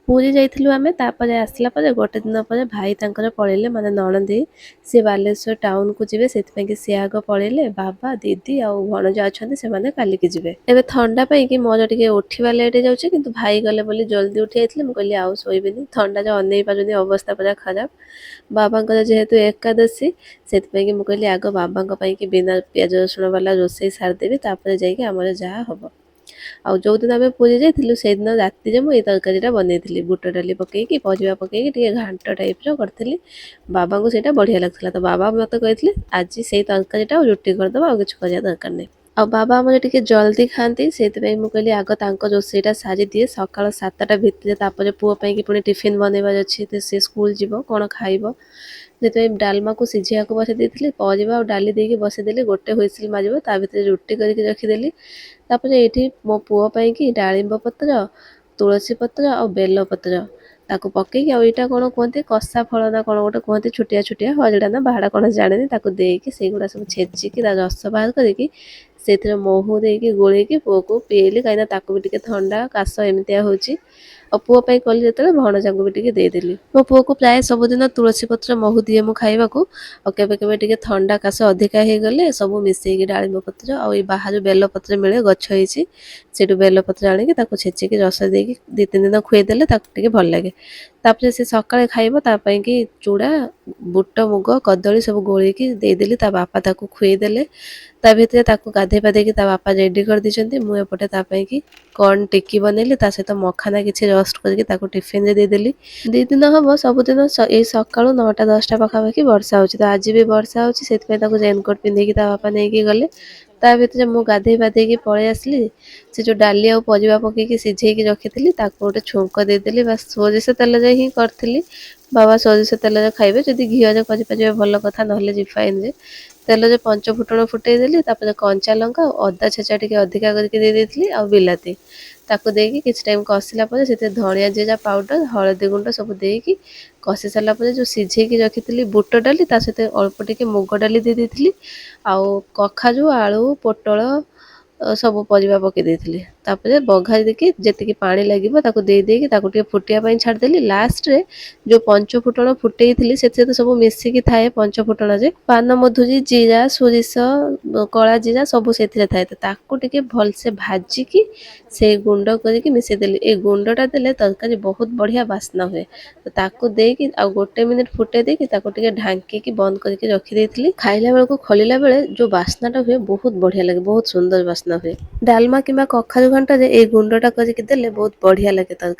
ପୁରୀ ଯାଇଥିଲୁ ଆମେ। ତାପରେ ଆସିଲା ପରେ ଗୋଟେ ଦିନ ପରେ ଭାଇ ତାଙ୍କର ପଳେଇଲେ, ମାନେ ନଣନ୍ଦେଇ ସିଏ ବାଲେଶ୍ୱର ଟାଉନକୁ ଯିବେ, ସେଥିପାଇଁ କି ସିଏ ଆଗ ପଳେଇଲେ। ବାବା, ଦିଦି ଆଉ ଭଣଜା ଅଛନ୍ତି, ସେମାନେ କାଲିକି ଯିବେ। ଏବେ ଥଣ୍ଡା ପାଇଁ କି ମୋର ଟିକେ ଉଠିବା ଲେଟ୍ ହେଇଯାଉଛି, କିନ୍ତୁ ଭାଇ ଗଲେ ବୋଲି ଜଲ୍ଦି ଉଠି ଯାଇଥିଲି। ମୁଁ କହିଲି ଆଉ ଶୋଇବିନି, ଥଣ୍ଡାରେ ଅନେଇ ପାରୁନି, ଅବସ୍ଥା ପୁରା ଖରାପ। ବାବାଙ୍କର ଯେହେତୁ ଏକାଦଶୀ, ସେଥିପାଇଁ କି ମୁଁ କହିଲି ଆଗ ବାବାଙ୍କ ପାଇଁ କି ବିନା ପିଆଜ ରସୁଣ ବାଲା ରୋଷେଇ ସାରିଦେବି, ତାପରେ ଯାଇକି ଆମର ଯାହା ହବ। ଆଉ ଯେଉଁଦିନ ଆମେ ପୁରୀ ଯାଇଥିଲୁ, ସେଇଦିନ ରାତିରେ ମୁଁ ଏଇ ତରକାରୀଟା ବନେଇଥିଲି। ବୁଟ ଡାଲି ପକେଇକି, ପରିବା ପକେଇକି ଟିକେ ଘାଣ୍ଟ ଟାଇପ୍ର କରିଥିଲି। ବାବାଙ୍କୁ ସେଇଟା ବଢ଼ିଆ ଲାଗୁଥିଲା, ତ ବାବା ମୋତେ କହିଥିଲେ ଆଜି ସେଇ ତରକାରୀଟା ଆଉ ରୁଟି କରିଦେବ, ଆଉ କିଛି କରିବା ଦରକାର ନାହିଁ। ଆଉ ବାବା ଆମର ଟିକେ ଜଲ୍ଦି ଖାଆନ୍ତି, ସେଇଥିପାଇଁ ମୁଁ କହିଲି ଆଗ ତାଙ୍କ ରୋଷେଇଟା ସାରିଦିଏ ସକାଳ 7ଟା ଭିତରେ। ତାପରେ ପୁଅ ପାଇଁକି ପୁଣି ଟିଫିନ୍ ବନେଇବାର ଅଛି, ତ ସେ ସ୍କୁଲ ଯିବ, କ'ଣ ଖାଇବ। ସେଥିପାଇଁ ଡାଲମାକୁ ସିଝେଇବାକୁ ବସେଇ ଦେଇଥିଲି। ପରିବା ଆଉ ଡାଲି ଦେଇକି ବସେଇଦେଲି, ଗୋଟେ ହୁଇସିଲ୍ ମାରିବ, ତା ଭିତରେ ରୁଟି କରିକି ରଖିଦେଲି। ତାପରେ ଏଇଠି ମୋ ପୁଅ ପାଇଁକି ଡାଳିମ୍ବ ପତ୍ର, ତୁଳସୀ ପତ୍ର ଆଉ ବେଲପତ୍ର ତାକୁ ପକେଇକି, ଆଉ ଏଇଟା କ'ଣ କୁହନ୍ତି, କଷା ଫଳ ନା କ'ଣ ଗୋଟେ କୁହନ୍ତି, ଛୋଟିଆ ଛୋଟିଆ ହରିଡ଼ା ନା ବାହାଡ଼ା କ'ଣ ଜାଣିନି, ତାକୁ ଦେଇକି ସେଇଗୁଡ଼ା ସବୁ ଛେଚିକି ତା ରସ ବାହାର କରିକି ସେଇଥିରେ ମହୁ ଦେଇକି ଗୋଳେଇକି ପୁଅକୁ ପିଏଇଲି, କାହିଁକିନା ତାକୁ ବି ଟିକେ ଥଣ୍ଡା କାଶ ଏମିତିଆ ହେଉଛି। ଆଉ ପୁଅ ପାଇଁ କଲି ଯେତେବେଳେ ଭଣଜାଙ୍କୁ ବି ଟିକେ ଦେଇଦେଲି। ମୋ ପୁଅକୁ ପ୍ରାୟ ସବୁଦିନ ତୁଳସୀ ପତ୍ର ମହୁ ଦିଏ ମୁଁ ଖାଇବାକୁ। ଆଉ କେବେ କେବେ ଟିକେ ଥଣ୍ଡା କାଶ ଅଧିକା ହେଇଗଲେ ସବୁ ମିଶେଇକି ଡାଳିମ୍ବ ପତ୍ର ଆଉ ଏଇ ବାହାରୁ ବେଲପତ୍ର ମିଳେ, ଗଛ ହେଇଛି, ସେଇଠୁ ବେଲପତ୍ର ଆଣିକି ତାକୁ ଛେଚିକି ରସ ଦେଇକି 2-3 ଦିନ ଖୁଏଇଦେଲେ ତାକୁ ଟିକେ ଭଲ ଲାଗେ। ତାପରେ ସେ ସକାଳେ ଖାଇବ, ତା ପାଇଁକି ଚୁଡ଼ା, ବୁଟ, ମୁଗ, କଦଳୀ ସବୁ ଗୋଳେଇକି ଦେଇଦେଲି। ତା ବାପା ତାକୁ ଖୁଏଇଦେଲେ। ତା ଭିତରେ ତାକୁ ଗାଧେଇ ପାଧେଇକି ତା ବାପା ରେଡ଼ି କରିଦେଇଛନ୍ତି। ମୁଁ ଏପଟେ ତା ପାଇଁକି କର୍ନ ଟିକି ବନେଇଲି, ତା ସହିତ ମଖାନା କିଛି ରୋଷ୍ଟ କରିକି ତାକୁ ଟିଫିନରେ ଦେଇଦେଲି। 2 ଦିନ ହବ ସବୁଦିନ ଏଇ ସକାଳୁ 9ଟା 10ଟା ପାଖାପାଖି ବର୍ଷା ହେଉଛି, ତ ଆଜି ବି ବର୍ଷା ହେଉଛି। ସେଥିପାଇଁ ତାକୁ ରେନକୋଟ୍ ପିନ୍ଧେଇକି ତା ବାପା ନେଇକି ଗଲେ। ତା ଭିତରେ ମୁଁ ଗାଧେଇ ପାଧେଇକି ପଳେଇ ଆସିଲି। ସେ ଯେଉଁ ଡାଲି ଆଉ ପରିବା ପକେଇକି ସିଝେଇକି ରଖିଥିଲି, ତାକୁ ଗୋଟେ ଛୁଙ୍କ ଦେଇଦେଲି। ବାସ୍, ସୋରିଷ ତେଲରେ ହିଁ କରିଥିଲି। ବାବା ସୋରିଷ ତେଲରେ ଖାଇବେ। ଯଦି ଘିଅରେ କରିପାରିବେ ଭଲ କଥା, ନହେଲେ ରିଫାଇନରେ। ତେଲରେ ପଞ୍ଚ ଫୁଟଣ ଫୁଟେଇ ଦେଲି, ତାପରେ କଞ୍ଚା ଲଙ୍କା ଆଉ ଅଦା ଛେଚା ଟିକେ ଅଧିକା କରିକି ଦେଇ ଦେଇଥିଲି ଆଉ ବିଲାତି। ତାକୁ ଦେଇକି କିଛି ଟାଇମ୍ କଷିଲା ପରେ ସେଥିରେ ଧଣିଆ ଜିରା ପାଉଡ଼ର, ହଳଦୀ ଗୁଣ୍ଡ ସବୁ ଦେଇକି କଷି ସାରିଲା ପରେ ଯେଉଁ ସିଝେଇକି ରଖିଥିଲି ବୁଟ ଡାଲି, ତା ସହିତ ଅଳ୍ପ ଟିକେ ମୁଗ ଡାଲି ଦେଇ ଦେଇଥିଲି ଆଉ କଖାରୁ, ଆଳୁ, ପୋଟଳ ସବୁ ପରିବା ପକେଇ ଦେଇଥିଲି। ତାପରେ ବଘାରି ଦେଇକି ଯେତିକି ପାଣି ଲାଗିବ ତାକୁ ଦେଇ ଦେଇକି ତାକୁ ଟିକେ ଫୁଟିବା ପାଇଁ ଛାଡ଼ିଦେଲି। ଲାଷ୍ଟରେ ଯେଉଁ ପଞ୍ଚ ଫୁଟଣ ଫୁଟେଇଥିଲି, ସେଥିରେ ତ ସବୁ ମିଶିକି ଥାଏ। ପଞ୍ଚ ଫୁଟଣରେ ପାନମଧୁରୀ, ଜିରା, ସୋରିଷ, କଳା ଜିରା ସବୁ ସେଥିରେ ଥାଏ। ତ ତାକୁ ଟିକେ ଭଲସେ ଭାଜିକି ସେଇ ଗୁଣ୍ଡ କରିକି ମିଶେଇଦେଲି। ଏଇ ଗୁଣ୍ଡଟା ଦେଲେ ତରକାରୀ ବହୁତ ବଢ଼ିଆ ବାସ୍ନା ହୁଏ। ତ ତାକୁ ଦେଇକି ଆଉ ଗୋଟେ ମିନିଟ୍ ଫୁଟେଇ ଦେଇକି ତାକୁ ଟିକେ ଢାଙ୍କିକି ବନ୍ଦ କରିକି ରଖିଦେଇଥିଲି। ଖାଇଲା ବେଳକୁ ଖୋଲିଲା ବେଳେ ଯେଉଁ ବାସ୍ନାଟା ହୁଏ, ବହୁତ ବଢ଼ିଆ ଲାଗେ, ବହୁତ ସୁନ୍ଦର ବାସ୍ନା ହୁଏ। ଡାଲମା କିମ୍ବା କଖାରୁ ଘାଣ୍ଟରେ ଏଇ ଗୁଣ୍ଡଟା କରିକି ଦେଲେ ବହୁତ ବଢ଼ିଆ ଲାଗେ ତରକାରୀ।